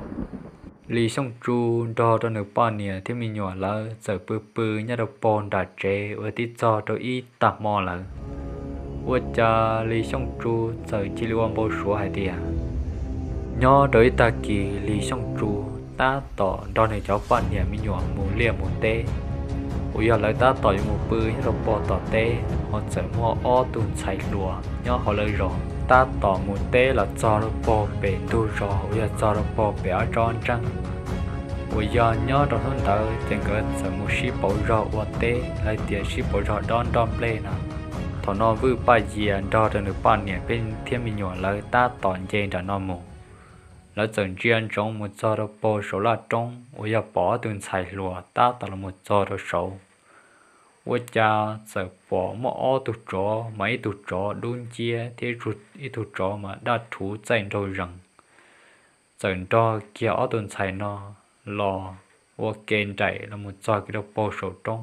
Lis Xyooj Tsu nrog rau nws poj niam thiab me nyuam lawv txawm pw pw nyob rau pog nram tsev uas twb txog rau ib tag hmo lawm. Ua cas Lis Xyooj Tsu txawm cia li ua npau suav hais tias nyob rau ib tag kis Lis Xyooj Tsu tab tom nrog nws cov poj niam me nyuam mus liaj mus teb, uas yog lawv tab tom yuav mus pw nyob rau pog tom teb, ho txawm muaj ob tug ntxhais hluas nyob hauv lawv zos tab tom mus teb los txog rau pog pem ntug zos uas yog txog rau pog pem ob tsob ntseej, uas yog nyob rau hnub ntawd ces nkawd txawm mus sib pauv zog ua teb los tias sib pauv zog dob nroj nplej no. Thaum no Vwj Paj Yias nrog rau nws poj niam peb thiab me nyuam lawv tab tom nce nram no mus. Lawv txawm ntsia ntsoov mus txog rau pog saum laj roob uas yog pom ob tug ntxhais hluas tab tom los mus txog rau saud. Ua cas txawm pom muaj ob tug tsov, mas ib tug tsov dub nciab thiab ib tug tsov mas daj rhuv txaij nraug zees, txawm nrog kiag ob tug ntxhais no los ua ke nraim los mus txog kiag rau pog saum roob.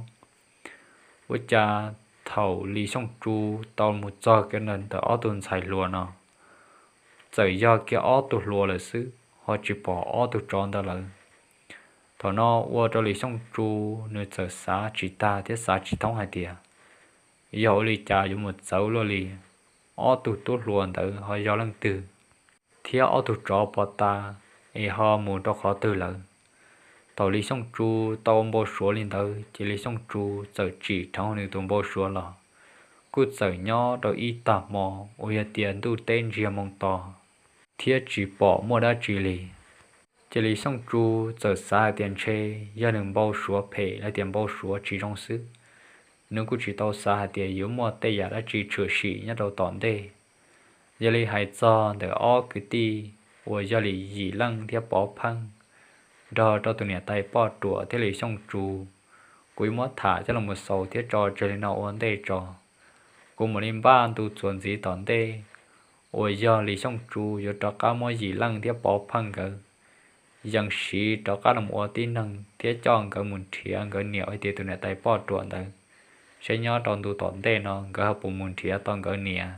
Ua cas thaum Lis Xyooj Tsu tau mus txog kiag ntawm ob tug ntxhais hluas no, txawm yog kiag ob tug hluas lawm xwb, ho tsis pom ob tug tsov ntawd lawm. Thaum no ua rau Lis Xyooj Tsu nws txawm xav tsis tag thiab xav tsis thoob hais tias yog ua li cas yuav mus txawv luaj li, ob tug tub hluas ntawd ho yog leej twg, thiab ob tug tsov pov tas es ho mus rau qhov twg lawm. Thaum Lis Xyooj Tsu tau ua npau suav li ntawd ces Lis Xyooj Tsu txawm tsim dheev nws tus npau suav los, kuj txawm nyob rau ib tag hmo uas yog tias ntuj teb ntsiag moo to thiab tsis pom muaj dab tsi li. Ces Lis Xyooj Tsu txawm xav hais tias ntshe yog nws npau suav phem los tias npau suav tsis zoo xwb. Nws kuj tsis tau xav hais tias yuav muaj tej yam dab tsi tshwm sim nyob rau tom ntej. Yog li hais txog ntawm ob kwv tij uas yog li Yim Leej thiab Pov Pheej nrog rau tus niam tais Poj Ruam thiab Lis Xyooj Tsu, kuv yuav muab tham coj los xaus thiab tso tseg li no ua ntej tso. Kuv mam li npaj ntu txuas ntxiv tom ntej uas yog Lis Xyooj Tsu yuav rov qab muab Yim Leej thiab Pov Pheej nkawd yees siv rov qab los ua tib neeg thiab coj nkawd mus nrhiav nkawd niam uas tias tus niam tais Poj Ruam ntawd, saib nyob rau ntu tom ntej no nkawd ho puas mus nrhiav tau nkawd niam.